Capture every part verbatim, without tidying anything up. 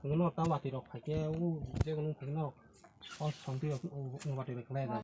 Nwng no ta watwi rok phai khe, o je nwng phai khe no, o songtwi rok, o, o watwi rok khlai da.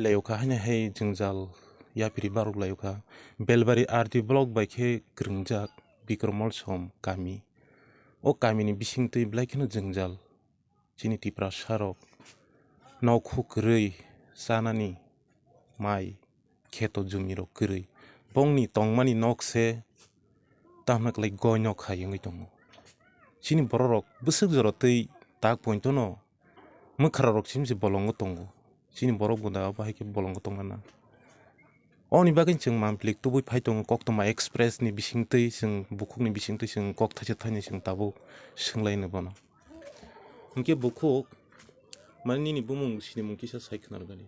Laiyokha haino hai jwngjal yapri barok laiyokha. Belbari R D block bai khe kwrwngjak Bikrom Molsom kami. O kamini bisingtwi belai kheno jwngjal. Chini Tiprasa rok nok huk kwrwi chanani mai kheto jumi rok kwrwi. Bongni tongmani nok se tamna kwlai goi nok hai wngwi tongo. Chini borok rok bwswk jora twi tak pointono mwkhra rok chimse bolongo tongo. Chini borok bo da bahai khe bolongo tongna na. Oni bagwi chwng mampli tubui phai tongo, Koktwma Express ni bisingtwi chwng, bukhukni bisingtwi chwng kok thaisa thainwi chwng tabuk swnglaino bono. Hinkhe bukhuk, mane nini bumung sinimung kisa sai khwna rwgani.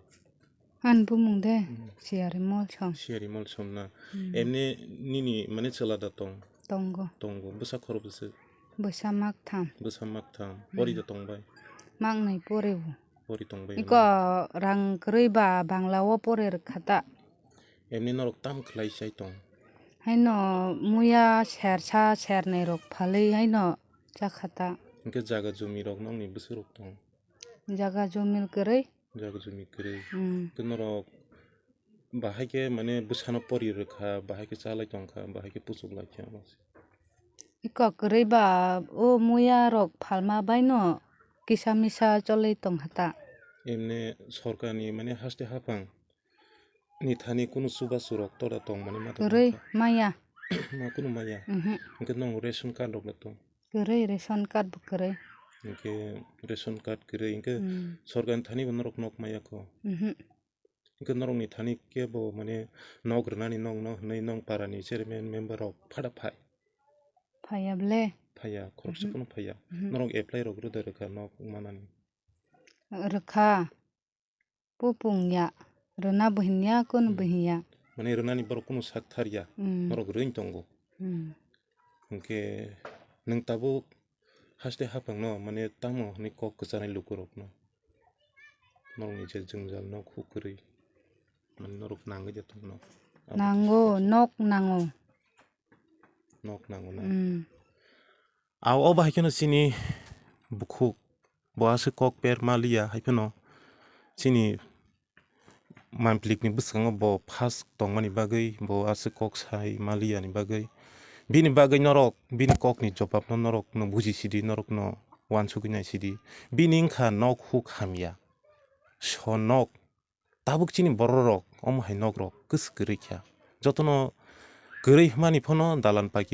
Ani bumung de, hmm, Siyari Molsom. Siyari Molsom na. Hmm. Emni nini mane chwla da tong? Tongo. Tongo. Bwsa khorok bwswk? Bwsa maktham. Bwsa maktham. Hmm. Pori da tongbai? Maknwi pori o. Pori tongbai. Iko rang kwrwi ba Bangla o pori rwkha ta. Emni norok tam khlai chai tong? Haino muya sersa sernai rok phalwi haino chakha ta. Hinkhe jaga jumi rok nokni bwswk rok tong? Jaga jumi kwrwi. Jaga jumi kwrwi. Hmm. Khe norok bahai khe mane bwsano pori rwkha, bahai khe chalai tongkha, bahai khe puchuk lai kha. Iko kwrwi ba o muya rok phalma baino kisa misa cholwi tongkha ta. Emne sorkarni mane haste haphang ni thani kunu chubachu rok toda tong mani ma tong kwrwi kha. Maya. Ma kunu maya. Mhm. Hinkhe nong ration card rok le tong? Kwrwi ration card bo kwrwi. Hinkhe ration card kwrwi hinkhe hmm, sorkarni thani bo norok nok maya kho. Mhm. Hinkhe norokni thani kebo mane nok rwnani nok no hwnwi nong parani chairman member rok phada phai? Phaiya ble. Phaiya, khoroksa mhm, phano phaiya. Mhm. Norok apply rok rwda rwkha nok manani? Rwkha. Pupung ya, rwna bo hinya, kunu bo hmm, hinya. Mane rwnani borok kunu sak thar ya, hmm, norok rwin tongo. Hmm. Hinkhe nwng tabuk haste haphangno mane tamo hwnwi kok kwchanai lukurokno? Norokni je jwngjal nok huk kwrwi, mane norok nangwi de tongno? Abo nango, kisa nok nango. Nok nango na? Hmm. Ao, o bahai kheno chini bukhuk, bo aswk kok per maliya, hai phano chini mamplikni bwskango bo first tongmani bagwi, bo aswk kok sai maliyani bagwi. Bini bagwi norok, bini kokni jobabno norok no buji sidi, norok no uansugwi nai sidi. Bini wngkha nok huk hamya, so nok. Tabuk chini borok rok omo hai nok rok kwswk kwrwi kha. Jotono kwrwi hwnmani phano dalan paki